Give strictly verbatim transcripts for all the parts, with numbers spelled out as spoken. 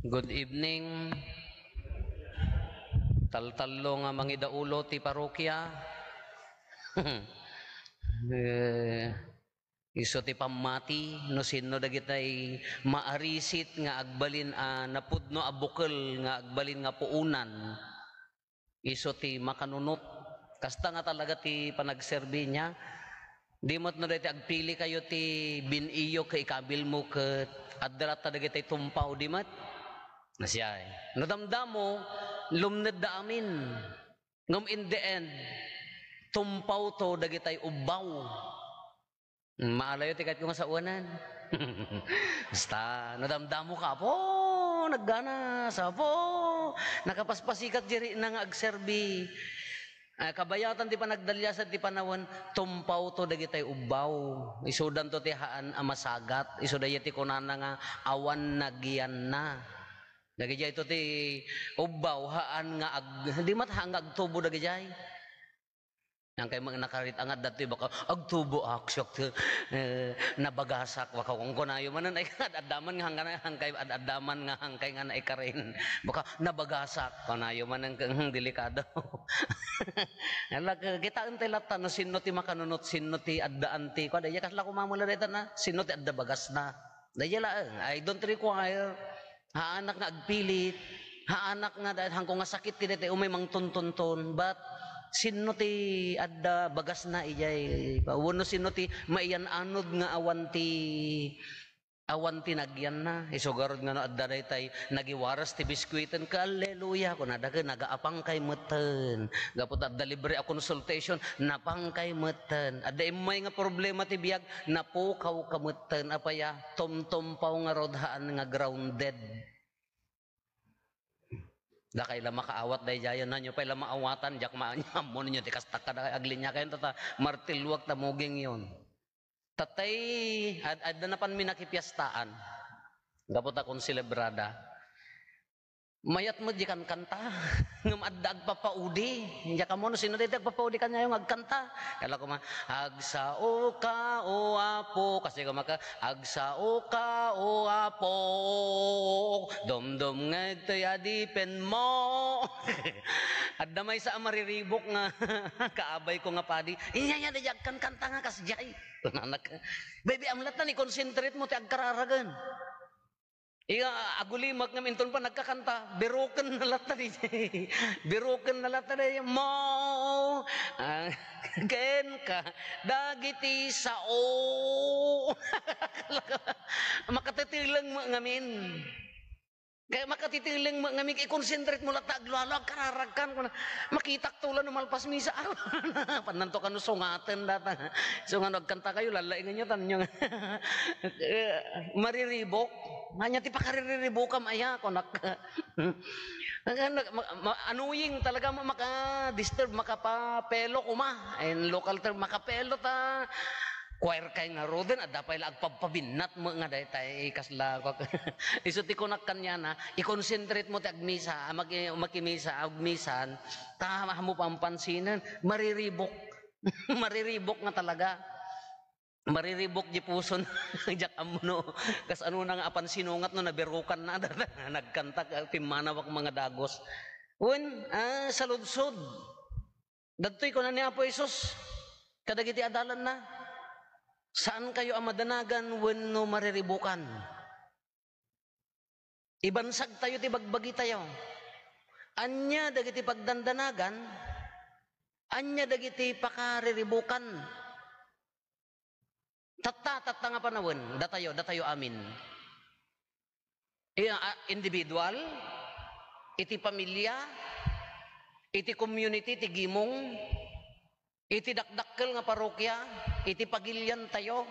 Good evening. Taltallo nga mangidaulo ti parokia. Eh, isu ti pammati no sinno dagitay maarisit nga agbalin a napudno a bukel nga agbalin nga puonan. Isu ti makanunot. Kasta nga talaga ti panagserbi niya. Di met no daytoy agpili kayo ti bin-iyo ket ikabilmo ket adda latta dagitay tumpaw, di met? Nasiay. No damdamo, lumnedda amin. Ngem in the end, tumpawto dagitay ubbaw. Maalayo ti kayatko nga saoanan. Basta, nadamdamo ka, apo, nagganas, apo, nakapaspasikat di rikna nga agserbi. Ah, kabayatan ti panagdaliasad ti panawen, tumpawto dagitay ubbaw. Isudanto ti haan a masagat. Isu dayta ti kunana nga awan nagiyanna. Dagijay to ti ubbaw, haan nga ag-, di met haan nga agtubo dagijay. Hankay met nakarit-angat datoy, baka agtubo ak, siak ti, eh, nabagasak, baka kunkunayo manen, ay, ad-addaman nga hangkana, hankay ad-addaman nga hankay nga naikarin. Baka nabagasak, kunayo manen, hmm, delikado. Ala, kitaen tay latta no sinno ti makanunot, sinno ti addaan ti, kua, daydiay kasla kumamela dayta na, sinno ti adda bagasna. Daydiay laeng, I don't require. Haanak nga agpilit, haanak nga da-, haanko nga sakit ti daytoy umay mangtuntunton, but sinno ti adda bagasna idiay, wenno sinno ti maiyan-anod nga awan ti, awan ti nagyanna? Isu garud nga no adda daytay nagiwaras ti biskuiten, ka, "Alleluia," kunada, ken nagaapankay metten. Gapu ta adda libre a consultation, napankay metten. Adda immay nga problema ti biag, napukawka metten. Apay a? Tumtumpaw ngarud, haan nga grounded. Dakay la makaawat daydiayen, hanyo pay la maawatan, diak ma-, ammonen ti kastak kada aglinia kayon, ta, ta martilluak ta mugingyon. Tatay, ad-, adda napanmi nakipiestaan. Gapu ta konselebrada. Mayat met di kankanta. Ngem adda agpapaudi. Diak ammo no sino daytoy agpapaudi kaniayo nga agkanta. Kala ko man, "Agsao ka, o Apo." Kasi ko maka, "Agsao ka, o Apo. Dumdum nga ditoy adipen mo." Adda maysa a mariribok nga kaabay ko nga padi. Inya, inya, di agkankanta nga kasdiay. Kunanak, "Baby, amlat na ni concentrate mo ti agkararagen." Iya, agulimek ngem inton pa nagkakanta, biruken na latta di. Biruken na latta di. Mo, ah, ken ka, dagiti sao. Makatitilang mo ngamin. Kaya makatitiling mo, nga mig-i-concentrate mo latta, aglualo, agkararagkan, kuna, "Makitak to la no malpas misa." Pananto kano sungaten data. So, nga no agkanta kayo, lalaingan nyo, tanyo. Eh, mariribok. Nga niya, ti pakariribokam, aya, kunak. Ano, ma-, ma-, annoying talaga, ma-, maka-disturb, makapapelo kuma. In local term, makapelo ta. Choir kay ngaruden, adda pay la agpabpabinnat mo nga daytay kasla, isu ti kunak kaniana, i-concentrate mo ti agmisa, a, maki-, makimisa, agmisan, ta, mo pampansinen, mariribok. Mariribok nga talaga. Mariribok di puson. Diak ammo no, kas ano na nga apan sinungat no, nabirukan na, nagkanta, pimmanawak mga dagos. Wen, ah, saludsod. Dagitoy kuna ni Apo Jesus kadagiti adalanna, "Saan kayo a madanagan wenno mariribukan?" Ibansag tayo ti bagbagi tayo. Ania dagiti pagdandanagan? Ania dagiti pakariribukan? Tatta, tatta nga panawen, datayo, datayo amin. Iya, a, individual, iti pamilya, iti community, ti gimong, iti dakdakkel nga parokya, iti pagilian tayo,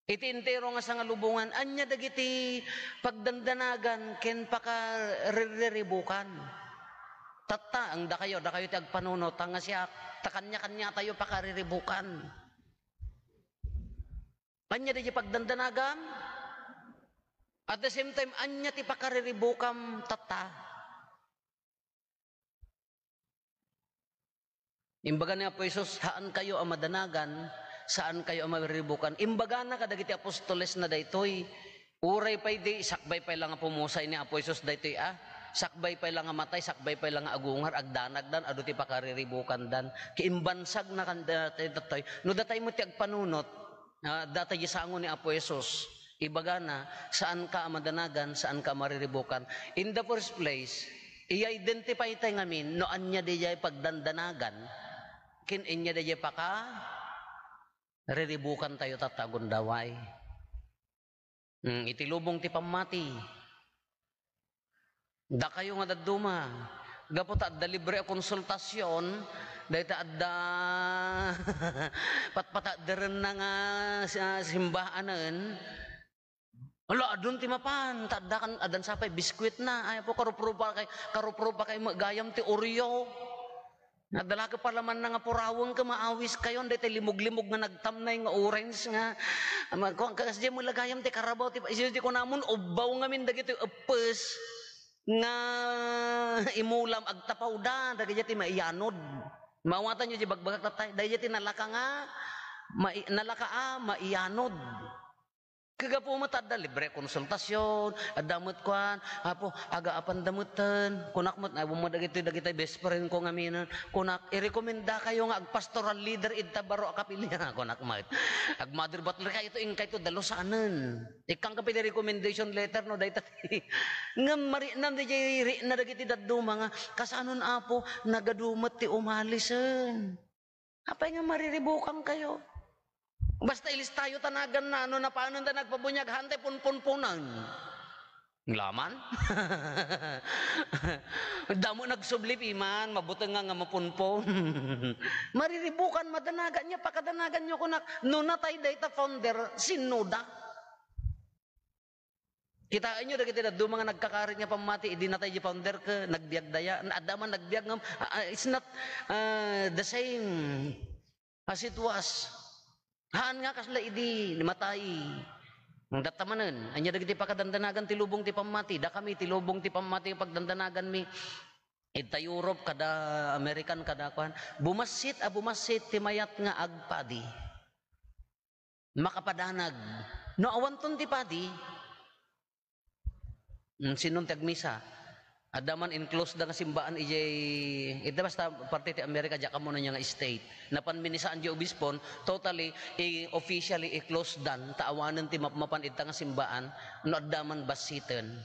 iti entero nga sangalubongan, ania dagiti pagdandanagan ken pakariribukan? Tatta, ang dakayo, dakayo ti agpanunot, nga siak, ta kanya-kanya tayo pakariribukan. Ania daydi pagdandanagan? At the same time, ania ti pakariribukam tatta? Imbaga ni Apo Jesus, "Haan kayo a madanagan, saan kayo a mariribukan." Imbagana kadagiti apostoles na daytoy, Uray pay di, sakbay pay la nga pumusay ni Apo Jesus daytoy, ah. Sakbay pay la nga matay, sakbay pay la nga agungar, agdanagdan, adu ti pakariribukanda. Kaimbansag na kan daytoy. No datay met ti agpanunot, ah, datay di sango ni Apo Jesus. Ibagana, saan ka a madanagan, saan ka a mariribukan. In the first place, i-identify tayo ngamin no ania dayjay pagdandanagan, ken ania dayjay paka riribukan tayo tatta agundaway. Hmm, iti lubong ti pammati. Dakayo nga dadduma, gapu ta adda libre a konsultasyon, dayta adda patpatadderenna nga sa simbaanen. Ala, adun ti mapan, ta adda kan, addan sapay biskuitna. Ay, apo, karupropa kay, karupropa kay gayam ti Oreo. Nadala ka pala man nga puraweng ka, maawis kayon, daytay limog-limog nga nagtamnay nga orange nga, ma-, kuwan ka, kasdiay mo lagayam ti karabaw, ti, isu ti kunamon, ubbaw ngamin dagiti eppes nga imulam, agtapawda, dagiti ti maiyanod. Maawatan yo di bagbagak tatay, dagiti ti nalaka nga, mai-, nalaka a, maiyanod. Kagapu met adda libre konsultasyon, adda met kuan, "Apo, agaapanda metten." Kunak met, "Ay, mo dagiti, dagiti best friend ko ngamin." Kunak, "Irekomenda kayo nga agpastoral leader ita baro a kapilya." Kunak met, "Agmother batler kayo to, inkay to dalusanen. Ikkan ka pidi recommendation letter no dayta." Ngem mariknam di rikna dagiti dadduma nga, "Kasanon, Apo, nagadu met ti umalisen." Apay nga mariribukan kayo? Basta ilistayo ta naganna, no napanen ta nagpabuniag, hantay punpunpunan. Laman? Damo nagsubli piman, mabuteng nga, nga mapunpon. Mariribukan, madanagan niya, pakadanagan niyo kunak. No natay dayta founder, sinnoda. Kitaenyo dagiti dadduma nga nagkakarit nga pammati, idi natay di founder ket nagbiag daya. Adda man nagbiag ngem, ah, ah, it's not, ah, the same as it was. Haan nga kasla idi matay. Datta manen, ania dagiti pakadandanagan ti lubong ti pammati? Dakami ti lubong ti pammati nga pagdandanaganmi. Ita Europe, kada American, kada kuan. Bumassit a bumassit ti mayat nga agpadi. Makapadanag. No awanton ti padi, mm, sinnon ti agmisa? Adda man enclosed da nga simbaan idiay, ita basta parte ti Amerika, diak ammo no ania nga state. Napan minisaan di obispon, totally, i-, officially i-close dan, ta awanen ti mapmapan ita nga simbaan, no adda man bassiten.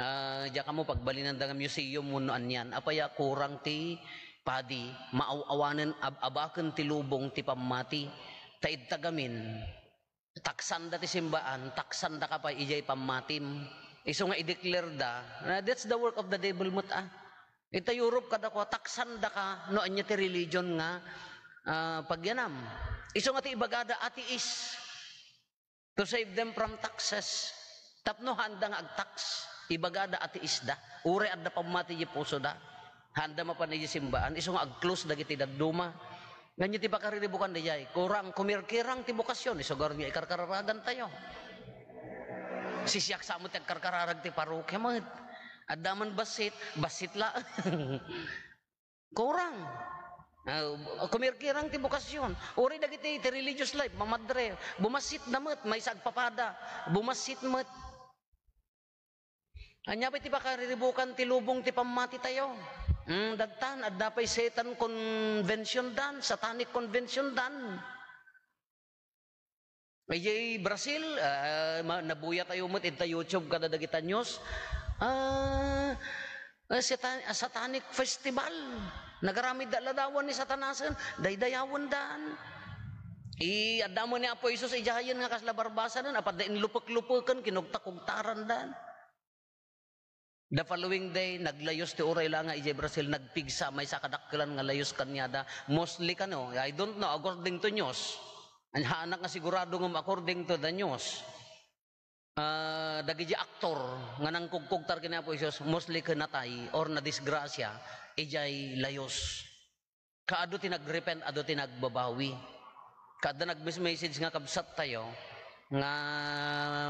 Ah, diak ammo pagbalinanda nga museum wenno anian. Apay a kurang ti padi, maaw-awanen, ab-abaken ti lubong ti pammati. Ta ita gamin, taksanda ti simbaan, taksandaka pay idiay pammatim. Isu nga i-declare da, na that's the work of the devil met, ah. Ita Europe kadakua, taksandaka no ania ti religion nga, ah, pagyanam. Isu nga ti ibagada, atheist. To save them from taxes. Tapno haanda nga agtax, ibagada a ti isda. Uray adda pammati di pusoda. Haanda mapan idiay simbaan. Isu nga ag-close dagiti dadduma. Ngem ti pakariribukan daydiay, kurang, kumirkirang ti bokasyon. Isu garud nga ikarkararagan tayo. Sisiak sa met ti agkarkararag ti parokya met. Adda man bassit, bassit laeng. Kurang. Ah, kumirkirang ti bokasyon. Uray dagiti ti religious life, mamadre, bumassit da met, maysa agpapada, bumassit met. Ania pay ti pakariribukan ti lubong ti pammati tayo? Hmm, dagtan, adda pay Satan convention dan, satanic convention dan. Idiay Brazil, ah, ma-, nabuya tayo met ita YouTube kada dagita news. Ah, ah, satan-, ah, satanic festival. Nagaramid da ladawan ni Satanasen, daydayawendan. I, adda met ni Apo Jesus idiayen nga kasla barbasanen, apat da inlupek-lupeken, kinugtak-kugtarandan. The following day, naglayus ti uray la nga idiay Brazil, nagpigsa, maysa kadakkelan nga layus kaniada. Mostly kano, I don't know, according to news. Ania, haanak nga sigurado ngem according to the news. Ah, dagiti aktor nga nangkugkugtar ken ni Apo Jesus, mostly ket natay or nadisgrasya idiay layus. Kaadu ti nagrepent, adu ti nagbabawi. Kaadda nagmes-message nga kabsat tayo nga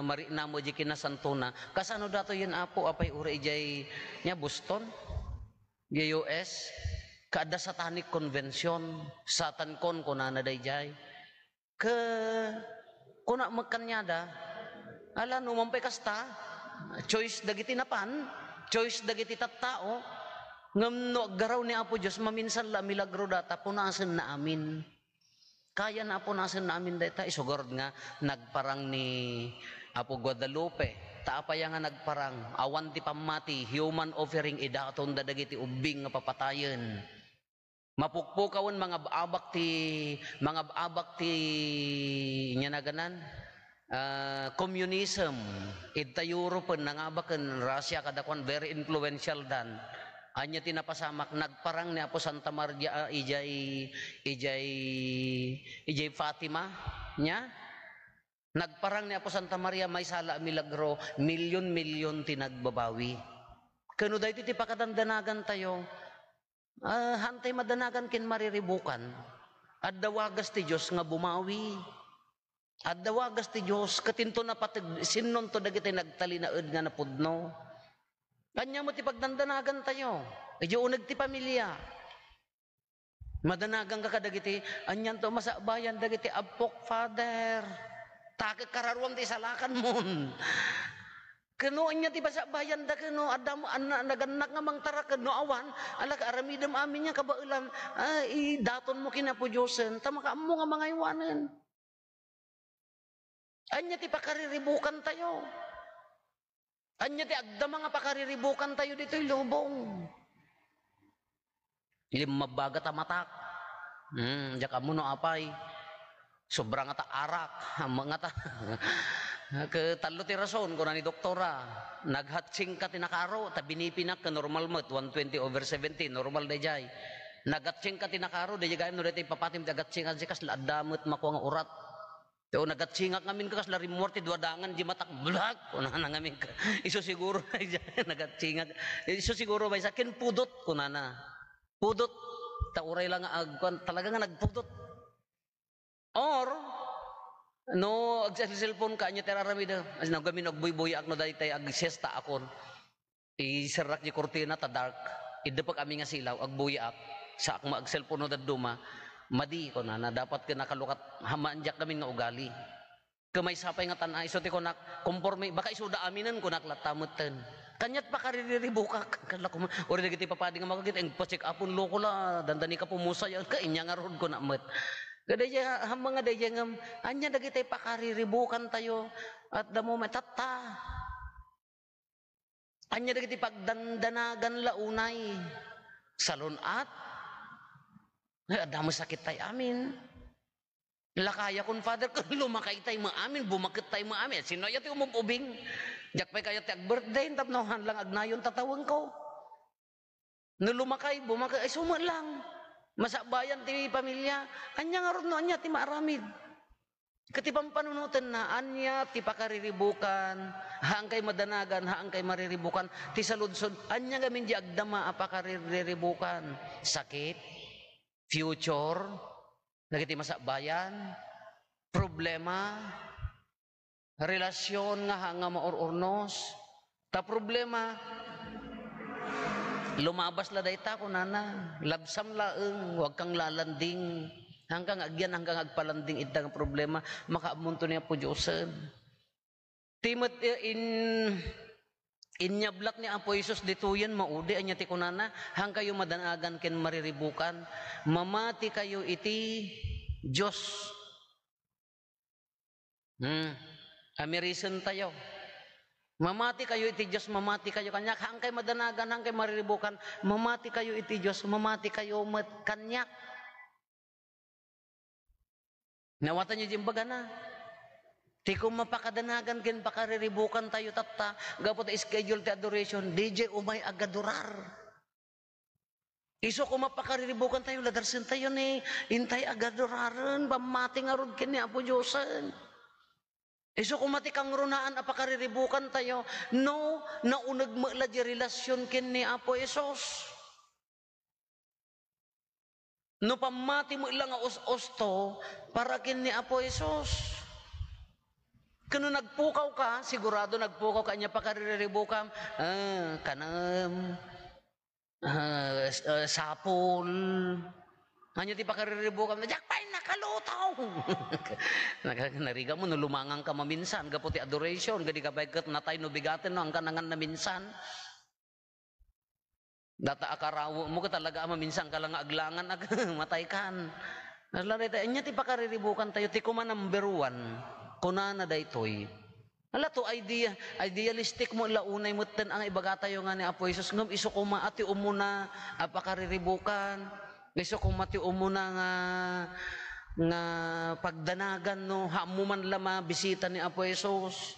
mariknam idiay kinasantona. Kasano datoyen, Apo, apay uray idiay nia Boston, idiay U S? Kaadda satanic convention, Satan con, kunana daydiay. Ke-, kuna met kaniada, Ala, no man pay kasta, choice dagiti napan, choice dagiti tattao, ngem no aggaraw ni Apo Dios, maminsan la a milagro data, punasenna amin. Kaya na punasenna amin dayta, isu garud nga nagparang ni Apo Guadalupe. Ta apay nga nagparang, awan ti pammati, human offering, idatonda dagiti ubbing nga papatayen. Mapukpukawen, mangab-abak ti, mangab-abak ti, ania naganan, ah, communism. Idta Europe, nangabaken Russia, kadakuan, very influential dan. Ania ti napasamak, nagparang ni Apo Santa Maria, ah, ijay, ijay, ijay Fatima, nia? Nagparang ni Apo Santa Maria, maysa la a milagro, milyon-milyon ti nagbabawi. Ken no daytoy ti pakadandanagantayo, ah, haantay madanagan ken mariribukan. Adda wagas ti Dios nga bumawi. Adda wagas ti Dios, ket inton napateg-, sinnonto dagiti nagtalinaed nga napudno. Ania met ti pagdandanagantayo? Idiay uneg ti pamilya. Madanaganka kadagiti, anianto, masakbayan dagiti appok, Father. Ta ket kararuam ti isalakanmon. Ken no ania ti masakbayanda, ken no adda mo, anna, nagannak nga mangtaraked, no awan, ala, aramidem amin nga kabaelan, ah, idatonmo ken Apo Diosen, ta makaammo nga mangaywanen. Ania ti pakariribukantayo? Ania ti agdama nga pakariribukantayo ditoy lubong? Limmabbaga ta matak. Hmm, diak ammo no apay. Sobra nga ta arak. Amma nga ta. Ket tallo ti rason, kuna ni doktora. Naghatsing ka ti nakaro, ta binipinak ket normal met, one twenty over seventy, normal daydiay. Naghatsing ka ti nakaro, daydiay gayam no daytoy ipapatim ti agatsingan, si kasla adda met makua nga urat. Ti, o, nagatsingak ngamin ket kasla rimmuar ti dua dangan, di matak, blak, kunana ngamin ket. Isu siguro, nagatsingak. Isu siguro maysa ken pudot, kunana. Pudot. Ta uray la nga agkuan, talaga nga nagpudot. Or, no, agselselpon ka, ania ti aramidem? As, no, gamin agbuybuyaak no daytay agsiesta akon. Iserrak di kurtina ta dark. Iddepek amin nga silaw, agbuyaak. Saak nga agselpon no dadduma. Madi, kunana, dapat ket nakalukat, hamaan diak ngamin nga ugali. Ket maysa pay nga tan-a, isu ti kunak, "Komporme, baka isuda aminen," kunak latta metten. Kaniat pakariribukak. Kala ko, uray dagiti papadi nga makakita, "Agpa-check upon loko la, dandani ka pumusay," ket ania ngarud kunak met. Ket daydiay, hammang nga daydiay ngem, ania dagiti pakariribukantayo at the moment, tatta. Ania dagiti pagdandanagan la unay? Salun-at? Ay, adda met sakittay amin. Lakayakon, Father, ken lumakaytay met amin, bumakettay met amin. Sino aya ti umub-ubing? Diak pay kayat ti ag-birthday, tapno han lang agnayon tatawengko. No lumakay, bumakay, ay, isu met lang. Masakbayan ti pamilya. Ania ngarud no ania ti maaramid? Ket ti pampanunotenna, ania ti pakariribukan, haankay madanagan, haankay mariribukan, ti saludsod, ania ngamin di agdama a pakariribukan? Sakit, future, dagiti masakbayan, problema, relasyon nga, nga maur-urnos. Ta problema, lumabas la dayta, kunana, labsam laeng, huwag kang lalanding. Hangka nga agyan, hangka nga agpalanding ita nga problema, makaammonto ni Apo Diosen. Ti met, eh, in-, inyablat ni Apo Jesus ditoyen, maudi, ania ti kunana, "Hankayo madanagan ken mariribukan, mamati kayo iti Dios." Hmm. Amirisentayo. Mamati kayo iti Dios, mamati kayo kaniak. Haankay madanagan, haankay mariribukan, mamati kayo iti Dios, mamati kayo met kaniak. Nawatanyo di imbagana? Ti koma pakadanagan ken pakariribukantayo tatta, gapu ta schedule ti adoration, diay umay agadurar. Isu koma pakariribukantayo, ladarsentayo ni intay agaduraren, pammati ngarud ken ni Apo Diosen. Isu koma ti kangrunaan a pakariribukantayo, no nauneg met la di relasyon ken ni Apo Jesus. No pammati met la nga us-usto para ken ni Apo Jesus. Ken no nagpukaw ka, sigurado nagpukaw ka, ania pakariribukam? Ah, kanem, ah, s-, ah, sapol, Ania ti pakariribukam? Diak pay nakaluto. Naga-, narigat mo no lumangan ka maminsan, gapu ti adoration, kadi ka pay ket natay no bigaten, no, angka nangan na minsan. Data a karawaw mo, ket talaga a maminsan ka lang nga aglangan, ag-, matay kan. Ala dayta, ania ti pakariribukanta, ti kuma number one, kunana daytoy. Ala to, idea, idealistic mo, la unay metten nga ibagatayo nga ni Apo Jesus, ngem isu kuma a ti umuna a pakariribukan, isu kuma ti umuna nga, nga pagdanagan, no, haanmo man la mabisita ni Apo Jesus.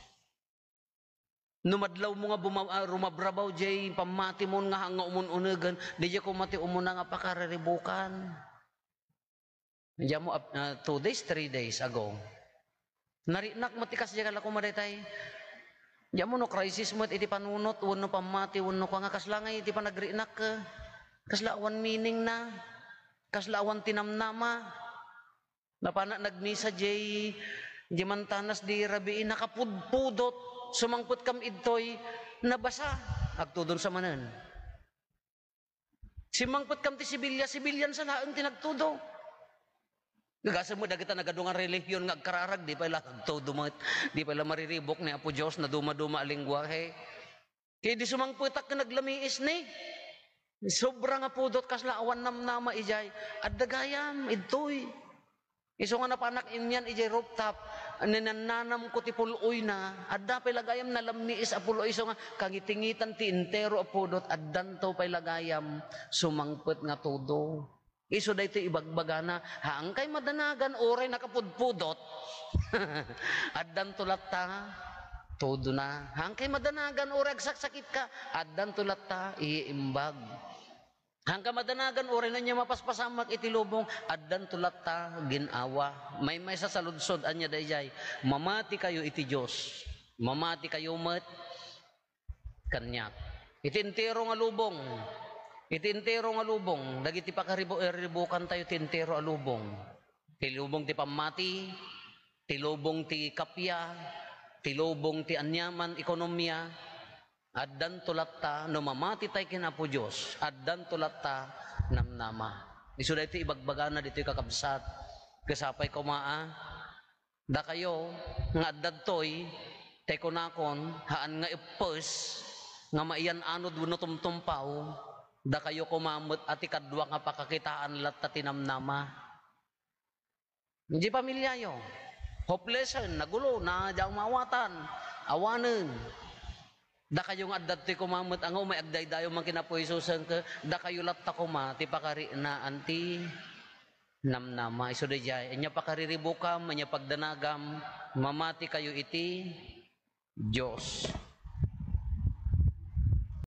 No madlawmo nga buma-, ah, rumabrabaw jay pammatimo nga haan nga umun-unegen, daydiay kuma ti umuna nga pakariribukan. Diammo, ap-, ah, two days, three days ago. Narinak met ti kasdiay, kala kuma daytay. Diammo no crisis met iti panunot, wenno pammati, wenno kua nga kasla ngay iti panagrinak, eh. Kasla awan meaning na. Kasla awan tinamnama. Napanak nagmisa jay, jay mantanas di rabii, nakapudpudot, sumangpetkam idtoy, nabasa. Agtudon sa manen. Simmangpetkam ti sibilya, sibilyan sa laeng ti nagtudo. Gasem met dagita nagadu nga relihiyon nga agkararag, di pay la agtudo met, di pay la mariribuk ni Apo Dios, naduma-duma a lengguahe. Ket idi sumangpetak ken naglamiis ni, sobra nga pudot, kasla awan namnama idiay, adda gayam, idtoy. Isu nga napanak inian idiay rooftop, ninannanamko ti pul-oyna, adda pay la gayam nalammiis a pul-oy, isu nga kangitingitan ti entero a pudot, addanto pay la gayam sumangpet nga tudo. Isu daytoy ibagbagana, haankay madanagan uray nakapudpudot, addanto latta tudona. Haankay madanagan uray agsaksakitka, addanto latta iimbag. Haankay madanagan uray no ania mapaspasamak iti lubong, addanto latta gin-awa. Maymaysa sa ludsod, ania daydiay? Mamatikayo iti Dios. Mamatikayo met kaniak. Iti entero nga lubong, iti entero nga lubong, dagiti pakaribu-, ribukantayo ti entero a lubong. Ti lubong ti pammati, ti lubong ti kappia, ti lubong ti aniaman, ekonomia, addanto latta, no mamatitay ken Apo Dios, addanto latta namnama. Isu daytoy ibagbagana ditoy, kakabsat. Ket sapay koma a, dakayo nga addadtoy, tay kunakon, haan nga ippes, nga maiyan-anod wenno tumtumpaw, dakayo koma met a ti kadua nga pakakitaan latta ti namnama. Idiay pamiliayo, hopeless, nagulo, na, diak maawatan, awanen. Dakayo nga addadtoy koma met a nga umay agdaydayaw man ken Apo Jesus, ket dakayo latta koma ti pakarinaan ti namnama. Isu daydiay, ania pakariribukam, ania pagdanagam, mamatikayo iti Dios.